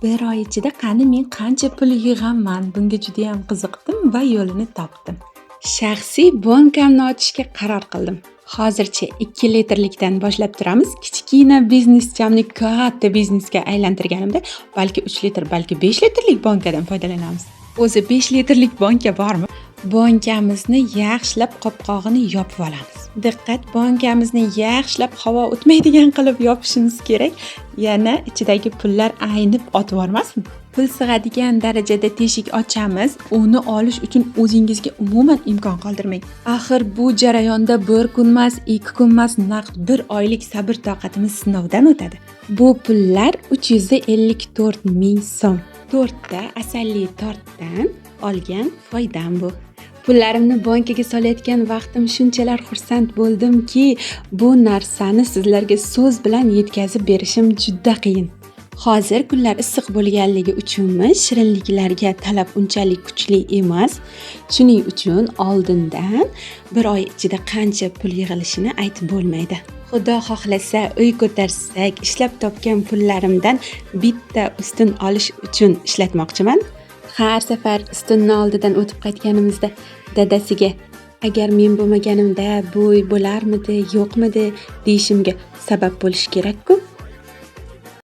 Bir oy ichida qani men qancha pul yig'aman? Bunga judayam qiziqdim va yo'lini topdim. Shaxsiy bonkamni ochishga qaror qildim. Hozircha 2 litrlikdan boshlab turamiz. Kichkina bizneschamni katta biznesga aylantirganimda balki 3 litr, balki 5 litrlik bonkadan foydalanamiz. O'zi 5 litrlik bonka bormi? Bonkamizni yaxshilab qopqog'ini yopib olamiz. Diqqat, bonkamizni yaxshilab havo o'tmaydigan qilib yopishimiz kerak. Yana ichidagi pullar aynib otib yubormasin. Pul sig'adigan darajada teshik ochamiz. Uni olish uchun o'zingizga umuman imkon qoldirmang. Axir bu jarayonda 1 kun emas, 2 kun emas, naq 1 oylik sabr toqatimiz sinovdan o'tadi. Bu pullar 354 ming so'm. To'rtta asalli tortdan olgan foydam bu. Pullarimni bankaga solayotgan vaqtim shunchalar xursand bo'ldimki, bu narsani sizlarga so'z bilan yetkazib berishim juda qiyin. Hozir kunlar issiq bo'lganligi uchunmi, shirinliklarga talab unchalik kuchli emas. Shuning uchun oldindan bir oy ichida qancha pul yig'ilishini aytib bo'lmaydi. Xudo xohlasa, uy ko'tarsak, ishlab topgan pullarimdan bitta ustun olish uchun ishlatmoqchiman. Har safar ustunni oldidan o'tib qaytganimizda dadasiga agar men bo'lmaganimda bu uy bo'larmidi, yo'qmidi deyishimga sabab bo'lishi kerak-ku.